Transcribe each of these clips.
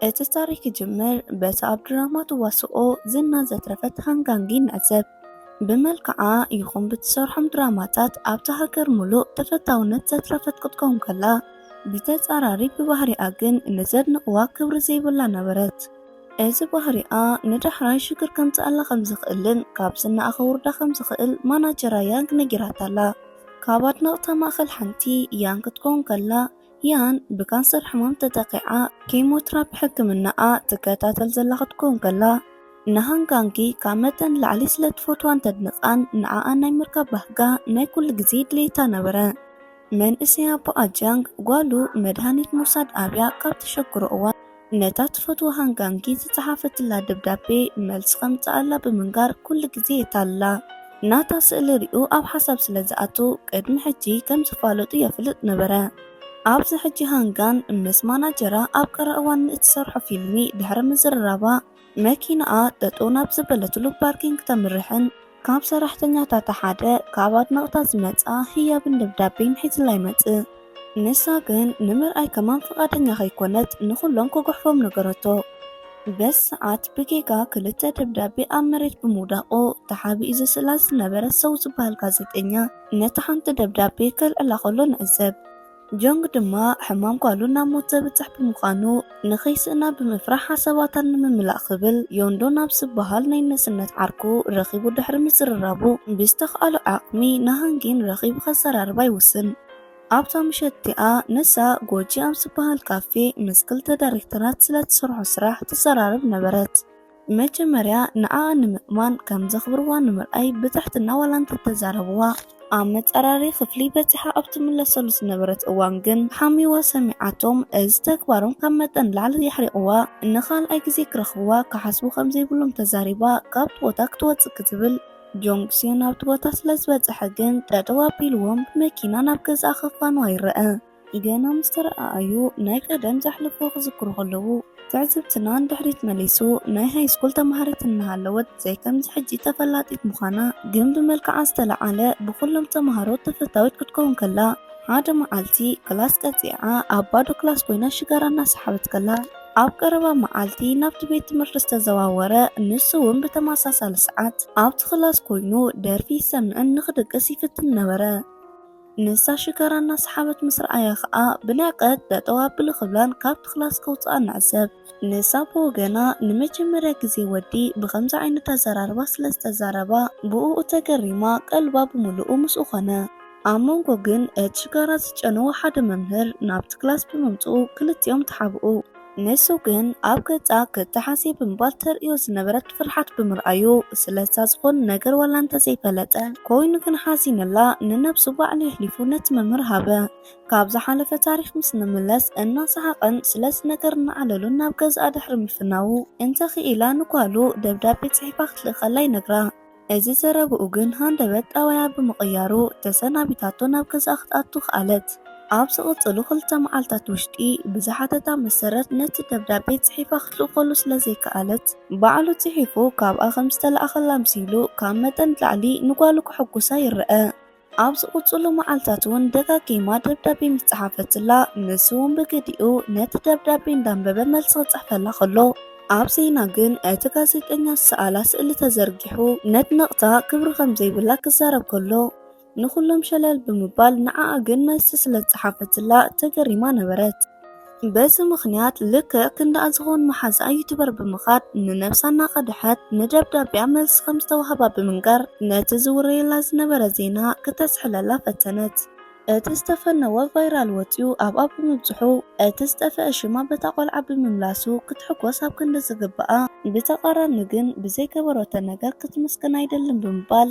እቲ ታሪኽ ክጅምር በቲ ኣብ ድራማ ተዋስኦ ዝና ዘትረፈት ሃንጋንጊ ንዕዘብ። ብመልክዓ ይኹን ብትሰርሖም ድራማታት ኣብታ ሃገር ሙሉእ ተፈታውነት ዘትረፈት ክትከውን ከላ፣ ብተጻራሪ ብባህሪኣ ግን ንዘድንቕዋ ክብሪ ዘይብላ ነበረት። እዚ ባህሪኣ ንዳሕራይ ሽግር ከምጽኣላ ከም ዝኽእልን ካብ ዝናኣ ከውርዳ ከም ዝኽእል ማናጀራ ያንግ ነጊራታ ኣላ። ካብ ኣድነቕታ ማእኸል ሓንቲ ያን ክትከውን ከላ፣ ያን ብካንሰር ሕማም ተጠቒዓ ኬሞትራፒ ሕክምናኣ ትከታተል ዘላ ክትከውን ከላ፣ ንሃንጋንጊ ካብ መጠን ላዕሊ ስለ ትፈትዋን ተድንቓን ንዓኣ ናይ ምርካብ ባህጋ ናይ ኩሉ ግዜ ድሌታ ነበረ። መንእሰይ ኣቦኣ ጃንግ ጓሉ መድሃኒት ምውሳድ ኣብያ ካብ ተሸግሮ እዋን፣ ነታ ትፈትዋ ሃንጋንጊ ዝጸሓፈትላ ደብዳቤ መልሲ ከምጽኣላ ብምንጋር ኩሉ ግዜ የታልላ። ናታ ስእሊ ሪኡ ኣብ ሓሳብ ስለ ዝኣቱ ቅድሚ ሕጂ ከም ዝፋለጡ የፍልጥ ነበረ። ኣብዚ ሕጂ ሃንጋን ምስ ማናጀራ ኣብ ቀረባ እዋን ንእትሰርሖ ፊልሚ ድሕሪ ምዝርራባ፣ መኪናኣ ጠጠው ናብ ዝበለትሉ ፓርኪንግ ተምርሕን ካብ ሰራሕተኛታታ ሓደ ካብ ኣድነቕታ ዝመጽኣ ህያብን ደብዳቤን ሒዝላ ይመጽእ። ንሳ ግን ንምርኣይ ከማን ፍቓደኛ ከይኮነት ንኹሎም ክጉሕፎም ነገረቶ። በዚ ሰዓት ብጌጋ ክልተ ደብዳቤ ኣብ መሬት ብምውዳቑ ተሓቢኡ ዝስእላ ዝነበረ ሰው ዝበሃል ጋዜጠኛ ነታ ሓንቲ ደብዳቤ ከልዕላ ከሎ ንዕዘብ። ጆንግ ድማ ሕማም ጓሉ ናብ ሞት ዘብጽሕ ብምዃኑ ንኸይስእና ብምፍራሕ ሓሳባታን ንምምላእ ክብል ዮንዶ ናብ ዝበሃል ናይ ንእስነት ዓርኩ ረኺቡ ድሕሪ ምዝርራቡ ብዝተኽኣሎ ዓቕሚ ንሃንጊን ረኺቡ ከዘራርባ ይውስን። ኣብታ ምሸት እቲኣ ንሳ ጎጂ ኣብ ዝበሃል ካፌ ምስ ክልተ ዳይሬክተራት ስለ ትሰርሖ ስራሕ ትዘራረብ ነበረት። መጀመርያ ንዓኣ ንምእማን ከም ዘኽብርዋ ንምርኣይ ብትሕትና ዋላ እንተተዛረብዋ፣ ኣብ መጸራረዪ ክፍሊ በጺሓ ኣብ ትምለሰሉ ዝነበረት እዋን ግን ሓሚዋ ሰሚዓቶም። እዚ ተግባሮም ካብ መጠን ላዕሊ የሕሪቕዋ። ንኻልኣይ ግዜ ክረኽብዋ ክሓስቡ ከም ዘይብሎም ተዛሪባ ካብቲ ቦታ ክትወጽእ ክትብል ጆንግ ሲዮን ኣብቲ ቦታ ስለ ዝበጽሐ ግን ጠጠው ኣቢልዎም ብመኪና ናብ ገዝኣ ከፋንዋ ይረአ። ገና ምስ ተረኣኣዩ ናይ ቀደም ዘሕለፍዎ ክዝክሩ ከለዉ፣ ትዕዝብትና ንድሕሪት መሊሱ፣ ናይ ሃይስኩል ተማሃሪት እናሃለወት ዘይከምዚ ሕጂ ተፈላጢት ምዃና ግን ብመልክዓ ዝተለዓለ ብኹሎም ተማሃሮ ተፈታዊት ክትከውን ከላ፣ ሓደ መዓልቲ ክላስ ቀጺዓ ኣብ ባዶ ክላስ ኮይና ሽጋራ እናሰሓበት ከላ፣ ኣብ ቀረባ መዓልቲ ናብቲ ቤት ትምህርቲ ዝተዘዋወረ ንሱ እውን ብተመሳሳሊ ሰዓት ኣብቲ ክላስ ኮይኑ ደርፊ ይሰምዕን ንኽድቅስ ይፍትን ነበረ። ንሳ ሽጋራ እናሰሓበት ምስ ረኣያ ኸኣ ብንዕቀት ጠጠው ኣብሊ ክብላን ካብቲ ክላስ ከውፅኣን ንዕዘብ። ንሳ ብወገና ንመጀመርያ ግዜ ወዲ ብኸምዚ ዓይነት ኣዘራርባ ስለ ዝተዛረባ ብእኡ ተገሪማ ቀልባ ብምልኡ ምስኡ ኾነ። ኣብ መንጎ ግን እቲ ሽጋራ ዝጨነዎ ሓደ መምህር ናብቲ ክላስ ብምምፅኡ ክልቲኦም ተሓብኡ። ንሱ ግን ኣብ ገጻ ክተሓዜ ብምባል ተርእዮ ዝነበረት ፍርሓት ብምርኣዩ ስለሳ ዝኾነ ነገር ዋላ እንተዘይፈለጠ ኮይኑ ግን ሓዚንላ ንነብሱ ባዕሉ የሕሊፉ ነቲ መምህር ሃበ። ካብ ዝሓለፈ ታሪኽ ምስ ንምለስ እናሰሓቐን ስለዚ ነገር እናዓለሉን ናብ ገዝኣ ድሕሪ ምፍናዉ እንተኽኢላ ንጓሉ ደብዳቤ ጽሒፋ ክትልእኸላ ይነግራ። እዚ ዘረብኡ ግን ሃንደበት ጠባያ ብምቕያሩ ተሰናቢታቶ ናብ ገዝኣ ክትኣቱ ከኣለት። ኣብ ዝቕጽሉ ክልተ መዓልታት ውሽጢ ብዝሓተታ መሰረት ነቲ ደብዳቤ ጽሒፋ ክትልእኸሉ ስለ ዘይከኣለት ባዕሉ ጽሒፉ ካብኣ ከም ዝተለኣኸላ ኣምሲሉ ካብ መጠን ንላዕሊ ንጓሉ ከሐጉሳ ይረኣ። ኣብ ዝቕጽሉ መዓልታት እውን ደጋጊማ ደብዳቤ ምስ ጸሓፈትላ ንሱ እውን ብግዲኡ ነቲ ደብዳቤ እንዳንበበ መልሲ ክጽሕፈላ ከሎ ኣብ ዜና ግን እቲ ጋዜጠኛ ዝሰኣላ ስእሊ ተዘርጊሑ ነድነቕታ ክብሪ ከም ዘይብላ ክዛረብ ከሎ ንኹሎም ሸለል ብምባል ንዓኣ ግን መልሲ ስለ ዝጸሓፈትላ ተገሪማ ነበረት። በዚ ምኽንያት ልክዕ ክንድኣ ዝኾን መሓዛኣ ዩቱበር ብምኻድ ንነብሳ እናቐድሐት ንደብዳቤኣ መልሲ ከም ዝተዋህባ ብምንጋር ነቲ ዝውረየላ ዝነበረ ዜና ክተስሕለላ ፈተነት። እቲ ዝተፈነወ ቫይራል ወጺኡ ኣብኣ ብምብጽሑ እቲ ዝጠፈአ ሽማ በታ ቆልዓ ብምምላሱ ክትሕጎስ ኣብ ክንዲ ዝግብኣ ብተቓራኒ ግን ብዘይገበረቶ ነገር ክትምስገን ኣይደልን ብምባል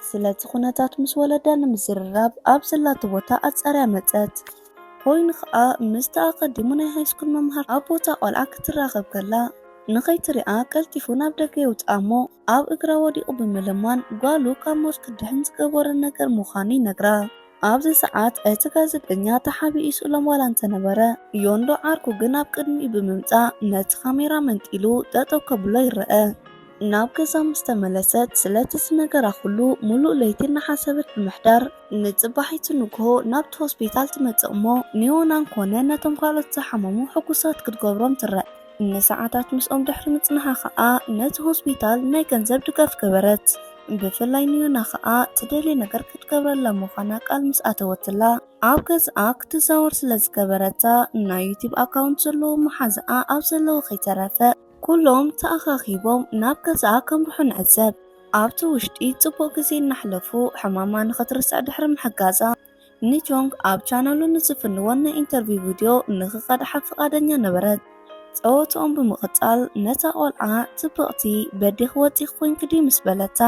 ስለቲ ኩነታት ምስ ወለዳ ንምዝርራብ ኣብ ዘላቶ ቦታ ኣጻርያ መጸት። ኮይኑ ኸኣ ምስቲ ኣቐዲሙ ናይ ሃይስኩል መምሃር ኣብ ቦታ ቆልዓ ክትራኸብ ከላ ንኸይትሪኣ ቀልጢፉ ናብ ደገ የውጽኣ እሞ ኣብ እግራ ወዲቑ ብምልማን ጓሉ ካብ ሞት ክድሕን ዝገበሮ ነገር ምዃኑ ይነግራ። ኣብዚ ሰዓት እቲ ጋዜጠኛ ተሓቢኡ ይስእሎም ዋላ እንተነበረ ዮንዶ ዓርኩ ግን ኣብ ቅድሚኡ ብምምጻእ ነቲ ካሜራ መንጢሉ ጠጠው ከብሎ ይረአ። ናብ ገዛ ምስ ተመለሰት ስለቲ ዝነገራ ኩሉ ሙሉእ ለይቲ እናሓሰበት ብምሕዳር ንጽባሒቱ ንግሆ ናብቲ ሆስፒታል ትመጽእ እሞ ንዮናን ኮነ ነቶም ካልኦት ዝሓመሙ ሕጉሳት ክትገብሮም ትረአ። ንሰዓታት ምስኦም ድሕሪ ምጽንሓ ኸኣ ነቲ ሆስፒታል ናይ ገንዘብ ድጋፍ ገበረት። ብፍላይ ንዮና ኸኣ ትደልዮ ነገር ክትገብረላ ምዃና ቃል ምስ ኣተወትላ፣ ኣብ ገዝኣ ክትዛወር ስለ ዝገበረታ፣ ናይ ዩቲብ ኣካውንት ዘለዎ መሓዛኣ ኣብ ዘለዎ ከይተረፈ፣ ኩሎም ተኣኻኺቦም ናብ ገዛኣ ከምርሑ ንዕዘብ። ኣብቲ ውሽጢ ጽቡቕ ግዜ እናሕለፉ፣ ሕማማ ንኽትርስዕ ድሕሪ ምሕጋዛ፣ ንጆንግ ኣብ ቻነሉ ንዝፍንወን ናይ ኢንተርቪው ቪድዮ ንኽቐድሓ ፍቓደኛ ነበረት። ጸወትኦም ብምቕጻል፣ ነታ ቆልዓ ጽብቕቲ በዲኽ ወጺኺ ኮንኪ ድዩ ምስ በለታ፣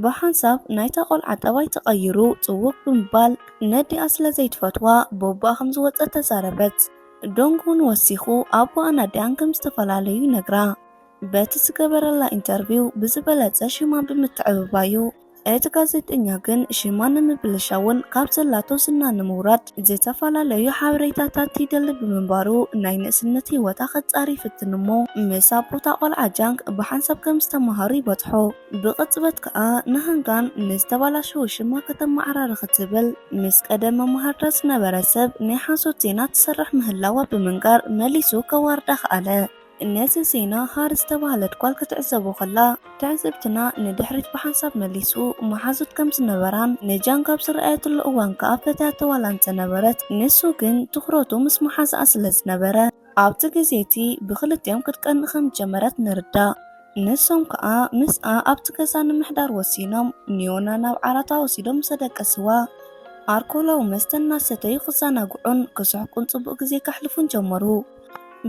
ብሓንሳብ ናይታ ቆልዓ ጠባይ ተቐይሩ ጽውቕ ብምባል፣ ነዲኣ ስለ ዘይትፈትዋ በቦኣ ከም ዝወጸት ተዛረበት። ዶንግ እውን ወሲኹ ኣቦኣን ኣዲኣን ከም ዝተፈላለዩ ይነግራ። በቲ ዝገበረላ ኢንተርቪው ብዝበለጸ ሽማ ብምትዕብባዩ፣ እቲ ጋዜጠኛ ግን ሽማ ንምብልሻውን ካብ ዘላቶ ዝና ንምውራድ ዝተፈላለዩ ሓበሬታታት ይደሊ ብምንባሩ ናይ ንእስነት ህይወታ ከጻሪ ይፍትን እሞ ምስ ኣቦታ ቆልዓ ጃንግ ብሓንሳብ ከም ዝተመሃሩ ይበጽሖ። ብቕጽበት ከኣ ንሃንጋን ንዝተባላሸወ ሽማ ከተመዓራሪ ክትብል ምስ ቀደም መማህርታ ዝነበረ ሰብ ናይ ሓሶት ዜና ትሰርሕ ምህላዋ ብምንጋር መሊሱ ከዋርዳ ከኣለ። ነዚ ዜና ሃሪ ዝተባህለት ጓል ክትዕዘቦ ከላ፣ ትዕዝብትና ንድሕሪት ብሓንሳብ መሊሱ፣ መሓዙት ከም ዝነበራን ንጃንግ ኣብ ዝረኣየትሉ እዋን ከኣ ፈትያቶ ዋላ እንተነበረት፣ ንሱ ግን ትኹረቱ ምስ መሓዛኣ ስለ ዝነበረ፣ ኣብቲ ግዜ እቲ ብኽልቲኦም ክትቀንእ ከም ዝጀመረት ንርዳእ። ንሶም ከኣ ምስኣ ኣብቲ ገዛ ንምሕዳር ወሲኖም፣ ንዮና ናብ ዓራታ ወሲዶም ምስ ኣደቀስዋ፣ ኣልኮላዊ መስተ እናሰተዩ ክዘናግዑን ክስሕቁን ጽቡቕ ግዜ ከሕልፉን ጀመሩ።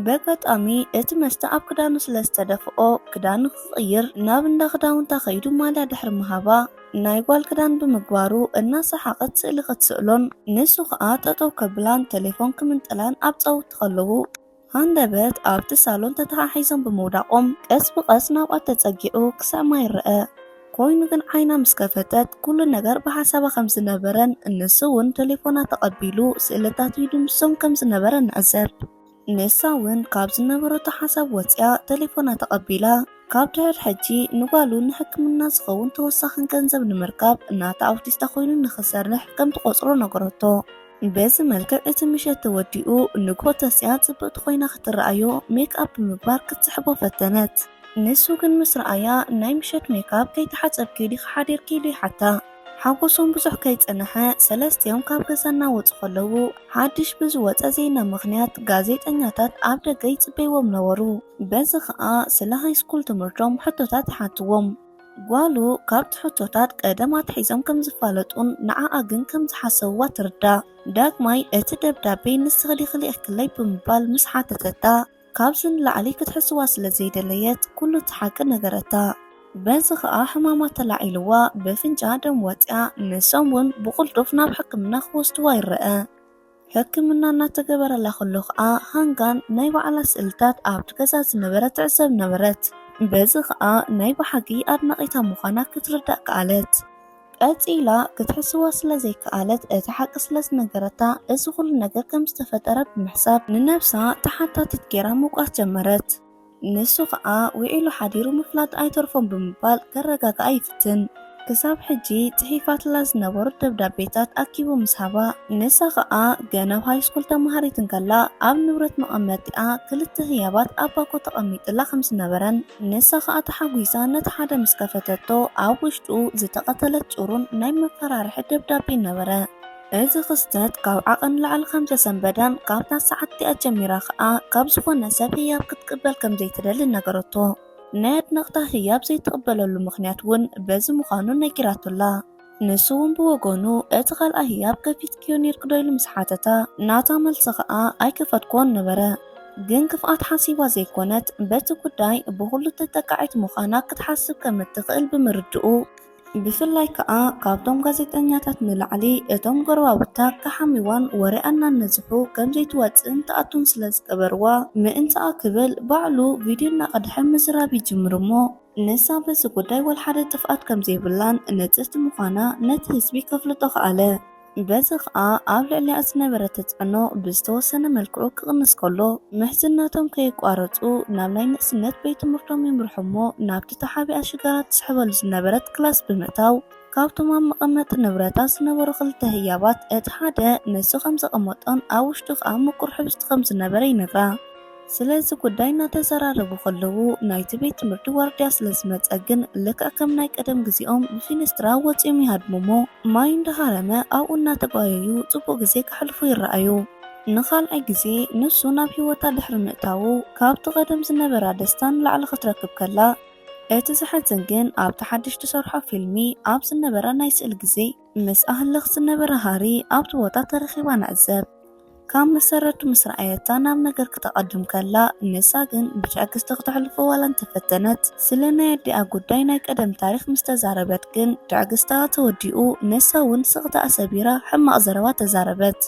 በጋጣሚ እቲ መስተ ኣብ ክዳኑ ስለ ዝተደፍኦ፣ ክዳኑ ክቕይር ናብ እንዳ ክዳውንታ ከይዱ ማልያ ድሕሪ ምሃባ፣ ናይ ጓል ክዳን ብምግባሩ እናሰሓቐት ስእሊ ክትስእሎን ንሱ ኸኣ ጠጠው ከብላን ቴሌፎን ክምንጥላን ኣብ ጸውቲ ከለዉ፣ ሃንደበት ኣብቲ ሳሎን ተተሓሒዞም ብምውዳቖም፣ ቀስ ብቐስ ናብኣ ተጸጊዑ ክስዕማ ይረኣ። ኮይኑ ግን ዓይና ምስ ከፈተት፣ ኩሉ ነገር ብሓሳባ ከም ዝነበረን ንሱ እውን ቴሌፎና ተቐቢሉ ስእልታት ይድምስሶም ከም ዝነበረ ንዕዘብ። ንሳ እውን ካብ ዝነበረቶ ሓሳብ ወጺኣ ቴሌፎና ተቐቢላ፣ ካብ ድሕሪ ሕጂ ንጓሉ ንሕክምና ዝኸውን ተወሳኺ ገንዘብ ንምርካብ ናታ ኣውቲስታ ኮይኑ ንኽሰርሕ ከም ትቖጽሮ ነገረቶ። በዚ መልክዕ እቲ ምሸት ተወዲኡ፣ ንግሆ ተሲኣ ጽብቕቲ ኮይና ክትረኣዮ ሜክኣፕ ብምግባር ክትስሕቦ ፈተነት። ንሱ ግን ምስ ረኣያ፣ "ናይ ምሸት ሜክኣፕ ከይተሓጸብኪ ዲኺ ሓዲርኪ?" ኢሉ ይሓታ። ሓጎሶም ብዙሕ ከይጸንሐ፣ ሰለስቲኦም ካብ ገዛ እናወጹ ከለዉ፣ ሓድሽ ብዝወጸ ዜና ምኽንያት ጋዜጠኛታት ኣብ ደገ ይጽበይዎም ነበሩ። በዚ ኸኣ ስለ ሃይስኩል ትምህርቶም ሕቶታት ይሓትዎም። ጓሉ ካብቲ ሕቶታት ቀደም ኣትሒዞም ከም ዝፋለጡን ንዓኣ ግን ከም ዝሓሰብዋ ትርዳእ። ዳግማይ፣ "እቲ ደብዳቤ ንስኺ ዲኺ ልኢኽክለይ?" ብምባል ምስ ሓተተታ፣ "ካብዚ ንላዕሊ ክትሕስዋ ስለ ዘይደለየት፣ ኩሉ እቲ ሓቂ ነገረታ። በዚ ኸኣ ሕማማ ተላዒልዋ፣ በፍንጫ ደም ወጺኣ፣ ንሶም እውን ብቕልጡፍ ናብ ሕክምና ክወስድዋ ይረአ።" ሕክምና እናተገበረላ ከሎ ኸኣ፣ ሃንጋን ናይ ባዕላ ስእልታት ኣብቲ ገዛ ዝነበረ ትዕዘብ ነበረት። በዚ ኸኣ ናይ ብሓቂ ኣድናቒታ ምዃና ክትርዳእ ከኣለት። ቀጺላ ክትሕስዋ ስለ ዘይከኣለት፣ እቲ ሓቂ ስለ ዝነገረታ፣ እዚ ኹሉ ነገር ከም ዝተፈጠረ ብምሕሳብ፣ ንነብሳ ተሓታቲት ገይራ ምውቃስ ጀመረት። ንሱ ኸኣ፣ "ውዒሉ ሓዲሩ ምፍላጥ ኣይተርፎን" ብምባል ከረጋግኣ ይፍትን። ክሳብ ሕጂ ጽሒፋትላ ዝነበሩ ደብዳቤታት ኣኪቡ ምስ ሃባ፣ ንሳ ኸኣ ገና ኣብ ሃይስኩል ተመሃሪት እንከላ፣ ኣብ ንብረት መቐመጢኣ ክልተ ህያባት ኣብ ባኮ ተቐሚጥላ ከም ዝነበረን፣ ንሳ ኸኣ ተሓጒሳ ነቲ ሓደ ምስ ከፈተቶ፣ ኣብ ውሽጡ ዝተቐተለት ጭሩን ናይ መፈራርሒ ደብዳቤ ነበረ። እዚ ክስተት ካብ ዓቐን ንላዕሊ ከም ዘሰንበዳን፣ ካብታ ሰዓት እቲኣ ጀሚራ ኸኣ ካብ ዝኾነ ሰብ ህያብ ክትቅበል ከም ዘይትደሊ ነገረቶ። ናይ ኣድነቕታ ህያብ ዘይትቕበለሉ ምኽንያት እውን በዚ ምዃኑ ነጊራቶ ኣላ። ንሱ እውን ብወገኑ፣ "እቲ ካልኣይ ህያብ ከፊትክዮ ኔርኪ ዶ?" ኢሉ ምስ ሓተታ፣ ናታ መልሲ ኸኣ ኣይከፈትክዎን ነበረ። ግን ክፍኣት ሓሲባ ዘይኮነት፣ በቲ ጉዳይ ብኹሉ ተጠቃዒት ምዃና ክትሓስብ ከም እትኽእል ብምርድኡ፣ ብፍላይ ከኣ ካብቶም ጋዜጠኛታት ንላዕሊ እቶም ጎረባብታ ክሓምይዋን ወሬኣ እናነዝሑ ከም ዘይትወጽእን ትኣቱን ስለ ዝገበርዋ፣ ምእንታኣ ክብል ባዕሉ ቪድዮ እናቐድሐ ምዝራብ ይጅምር እሞ፣ ንሳ በዚ ጉዳይ ወላ ሓደ ጥፍኣት ከም ዘይብላን ንጽህቲ ምዃና ነቲ ህዝቢ ከፍልጦ ከኣለ። በዚ ኸኣ ኣብ ልዕሊኣ ዝነበረ ተጽዕኖ ብዝተወሰነ መልክዑ ክቕንስ ከሎ፣ ምሕዝነቶም ከየቋረጹ ናብ ናይ ንእስነት ቤት ትምህርቶም ይምርሑ እሞ፣ ናብቲ ተሓቢኣ ሽጋራ ትስሕበሉ ዝነበረት ክላስ ብምእታው፣ ካብቶም ኣብ መቐመጢ ንብረታ ዝነበሩ ክልተ ህያባት እቲ ሓደ ንሱ ከም ዘቐመጦን ኣብ ውሽጡ ኸኣ ምቁር ሕብስቲ ከም ዝነበረ ይነግራ። ስለዚ ጉዳይ እናተዘራረቡ ከለዉ ናይቲ ቤት ትምህርቲ ዋርድያ ስለ ዝመጸ ግን ልክዕ ከም ናይ ቀደም ግዜኦም ብፊንስትራ ወጺኦም ይሃድሙ እሞ ማይ እንዳሃረመ ኣብኡ እናተጓየዩ ጽቡቕ ግዜ ከሕልፉ ይረኣዩ። ንኻልኣይ ግዜ ንሱ ናብ ህይወታ ድሕሪ ምእታዉ ካብቲ ቀደም ዝነበራ ደስታ ንላዕሊ ክትረክብ ከላ እቲ ዘሕዝን ግን ኣብቲ ሓድሽ ትሰርሖ ፊልሚ ኣብ ዝነበራ ናይ ስእል ግዜ ምስኣ ህልኽ ዝነበረ ሃሪ ኣብቲ ቦታ ተረኺባ ንዕዘብ። ካብ መሰረቱ ምስ ረኣየታ ናብ ነገር ክተቐድም ከላ ንሳ ግን ብትዕግስቲ ክተሕልፎ ዋላ እንተፈተነት ስለ ናይ ኣዲኣ ጉዳይ ናይ ቀደም ታሪኽ ምስ ተዛረበት ግን ትዕግስታ ተወዲኡ ንሳ እውን ስቕታ ኣሰቢራ ሕማቕ ዘረባ ተዛረበት።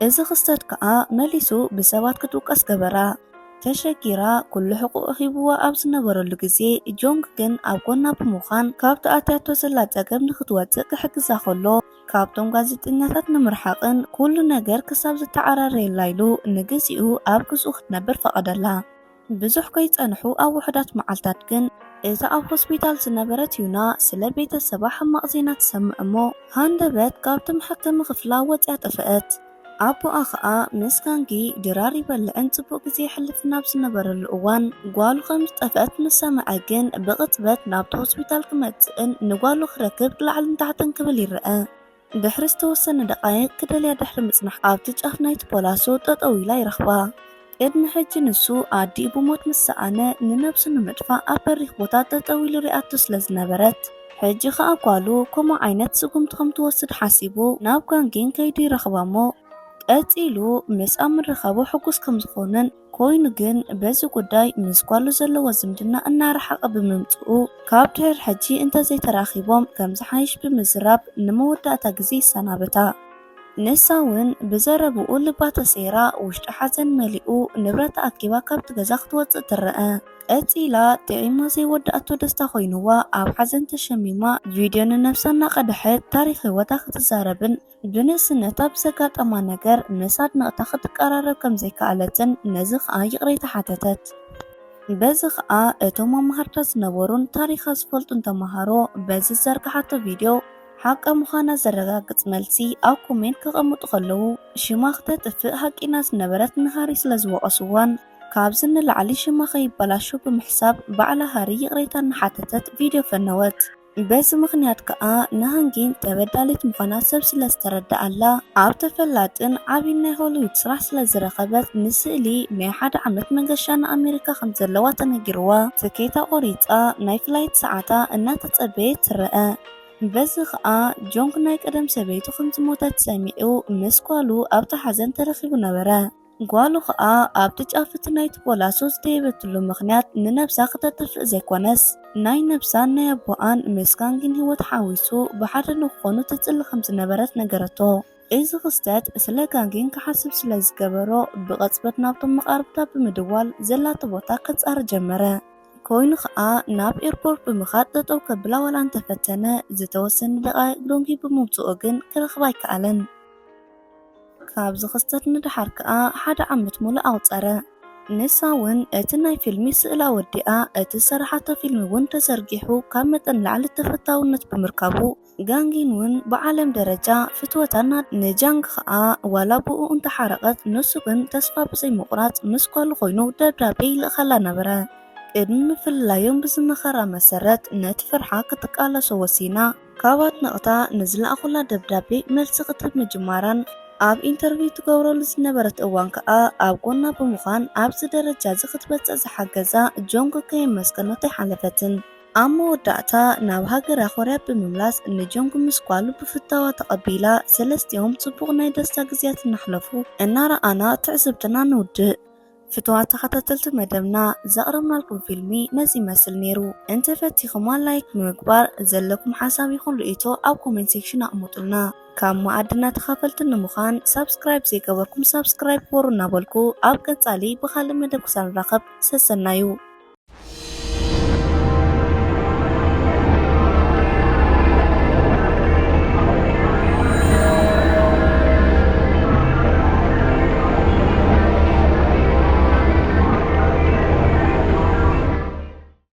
እዚ ክስተት ከኣ መሊሱ ብሰባት ክትውቀስ ገበራ። ተሸጊራ ኩሉ ሕቁኡ ሂብዋ ኣብ ዝነበረሉ ግዜ ጆንግ ግን ኣብ ጎና ብምዃን ካብቲ ኣትያቶ ዘላ ጸገም ንክትወጽእ ክሕግዛ ከሎ ካብቶም ጋዜጠኛታት ንምርሓቕን ኩሉ ነገር ክሳብ ዝተዓራረየላ ኢሉ ንግዚኡ ኣብ ግዝኡ ክትነብር ፈቐደላ። ብዙሕ ከይጸንሑ ኣብ ውሑዳት መዓልታት ግን እታ ኣብ ሆስፒታል ዝነበረት ዩና ስለ ቤተሰባ ሕማቕ ዜና ትሰምዕ እሞ ሃንደበት ካብቲ መሐከሚ ክፍላ ወጽያ ጠፍአት። ኣቦኣ ኸኣ ምስ ጋንጊ ድራር ይበልዕን ጽቡቕ ግዜ የሕልፍን ኣብ ዝነበረሉ እዋን ጓሉ ከም ዝጠፍአት ምስ ሰምዐ ግን ብቕጽበት ናብቲ ሆስፒታል ክመጽእን ንጓሉ ክረክብ ላዕልን ታሕትን ክብል ይረአ። ድሕሪ ዝተወሰነ ደቓይቕ ክደልያ ድሕሪ ምጽናሕ ኣብቲ ጫፍ ናይቲ ፖላሶ ጠጠው ኢላ ይረኽባ። ቅድሚ ሕጂ ንሱ ኣዲኡ ብሞት ምስ ሰኣነ ንነብሱ ንምጥፋእ ኣብ በሪኽ ቦታ ጠጠው ኢሉ ሪኣቶ ስለ ዝነበረት ሕጂ ኸኣ ጓሉ ከምኡ ዓይነት ስጉምቲ ከም ትወስድ ሓሲቡ ናብ ጋንጊን ከይዱ ይረኽባ እሞ ቀጺሉ ምስኣ ምርኻቡ ሕጉስ ከም ዝኾነን ኮይኑ ግን በዚ ጉዳይ ምስ ጓሉ ዘለዎ ዝምድና እናረሓቐ ብምምጽኡ ካብ ድሕሪ ሕጂ እንተዘይተራኺቦም ከም ዝሓይሽ ብምዝራብ ንመወዳእታ ግዜ ይሰናበታ። ንሳ እውን ብዘረብኡ ልባ ተሰይራ ውሽጣ ሓዘን መሊኡ ንብረታ ኣኪባ ካብቲ ገዛ ክትወጽእ ትረአ። ቀጺላ ጥዒማ ዘይወዳእቶ ደስታ ኮይንዋ ኣብ ሓዘን ተሸሚማ ቪድዮ ንነብሳ እናቐድሐት ታሪኽ ህይወታ ክትዛረብን ብንእስነታ ብዘጋጠማ ነገር ምስ ኣድነቕታ ክትቀራረብ ከም ዘይከኣለትን ነዚ ኸኣ ይቕሬታ ሓተተት። በዚ ኸኣ እቶም ኣብ መሃርታ ዝነበሩን ታሪኻ ዝፈልጡን ተመሃሮ በዚ ዝዘርግሓቶ ቪድዮ ሓቃ ምዃና ዘረጋግጽ መልሲ ኣብ ኮሜንት ከቐምጡ ከለዉ ሽማ ክተጥፍእ ሃቂና ዝነበረት ንሃሪ ስለ ዝወቐስዋን ካብዚ ንላዕሊ ሽማ ከይበላሾ ብምሕሳብ ባዕላ ሃሪ ይቕሬታ እናሓተተት ቪድዮ ፈነወት። በዚ ምኽንያት ከኣ ንሃንጊን ተበዳሊት ምዃና ሰብ ስለ ዝተረድኣላ ኣብ ተፈላጥን ዓብይን ናይ ሆሊውድ ስራሕ ስለ ዝረኸበት ንስእሊ ናይ ሓደ ዓመት መገሻ ንኣሜሪካ ከም ዘለዋ ተነጊርዋ ትኬታ ቆሪጻ ናይ ፍላይት ሰዓታ እናተጸበየት ትረአ። በዚ ኸኣ ጆንግ ናይ ቀደም ሰበይቱ ከም ዝሞተት ሰሚዑ ምስ ጓሉ ኣብቲ ሓዘን ተረኺቡ ነበረ። ጓሉ ኸኣ ኣብቲ ጫፍ እቲ ናይቲ ፖላሶ ዝደየበትሉ ምኽንያት ንነብሳ ክተጥፍእ ዘይኮነስ ናይ ነብሳን ናይ ኣቦኣን ምስ ጋንጊን ህይወት ሓዊሱ ብሓደ ንክኾኑ ትጽሊ ከም ዝነበረት ነገረቶ። እዚ ክስተት ስለ ጋንጊን ክሓስብ ስለ ዝገበሮ ብቐጽበት ናብቶም መቓርብታ ብምድዋል ዘላቶ ቦታ ክጻረ ጀመረ። ኮይኑ ኸኣ ናብ ኤርፖርት ብምኻድ ጠጠው ከብላ ዋላ እንተፈተነ ዝተወሰነ ደቓይቕ ደንጉዩ ብምውጽኡ ግን ክረኽባ ኣይከኣለን። ካብዚ ክስተት ንደሓር ከኣ ሓደ ዓመት ሙሉእ ኣቑጸረ። ንሳ እውን እቲ ናይ ፊልሚ ስእላ ወዲኣ እቲ ዝሰራሓቶ ፊልሚ እውን ተዘርጊሑ ካብ መጠን ላዕሊ ተፈታውነት ብምርካቡ ጋንጊን እውን ብዓለም ደረጃ ፍትወታና ንጃንግ ኸኣ ዋላ ብኡ እንተሓረቐት ንሱ ግን ተስፋ ብዘይምቑራጽ ምስ ጓሉ ኮይኑ ደብዳቤ ይልእኸላ ነበረ። ቅድሚ ምፍልላዮም ብዝመኸራ መሰረት ነቲ ፍርሓ ክትቃለሶ ወሲና ካብ ኣድነቕታ ንዝለኣኹላ ደብዳቤ መልሲ ክትህብ ምጅማራን ኣብ ኢንተርቪው ትገብረሉ ዝነበረት እዋን ከኣ ኣብ ጎና ብምዃን ኣብዚ ደረጃ እዚ ክትበጽሕ ዝሓገዛ ጆንግ ከየመስገነቶ ኣይሓለፈትን። ኣብ መወዳእታ ናብ ሃገራ ኮርያ ብምምላስ ንጆንግ ምስ ጓሉ ብፍታዋ ተቐቢላ ሰለስቲኦም ጽቡቕ ናይ ደስታ ግዜያት እናሕለፉ እናረኣና ትዕዝብትና ንውድእ። ፍትዋት ተኸታተልቲ መደብና ዘቕረብናልኩም ፊልሚ ነዚ ይመስል ነይሩ። እንተፈቲኹማ ላይክ ብምግባር ዘለኩም ሓሳብ ይኹን ርእይቶ ኣብ ኮሜንት ሴክሽን ኣቕምጡልና። ካብ መኣድና ተኻፈልቲ ንምዃን ሳብስክራይብ ዘይገበርኩም ሳብስክራይብ ግበሩ እናበልኩ ኣብ ቀጻሊ ብኻልእ መደብ ክሳብ ንራኸብ ሰሰናዩ።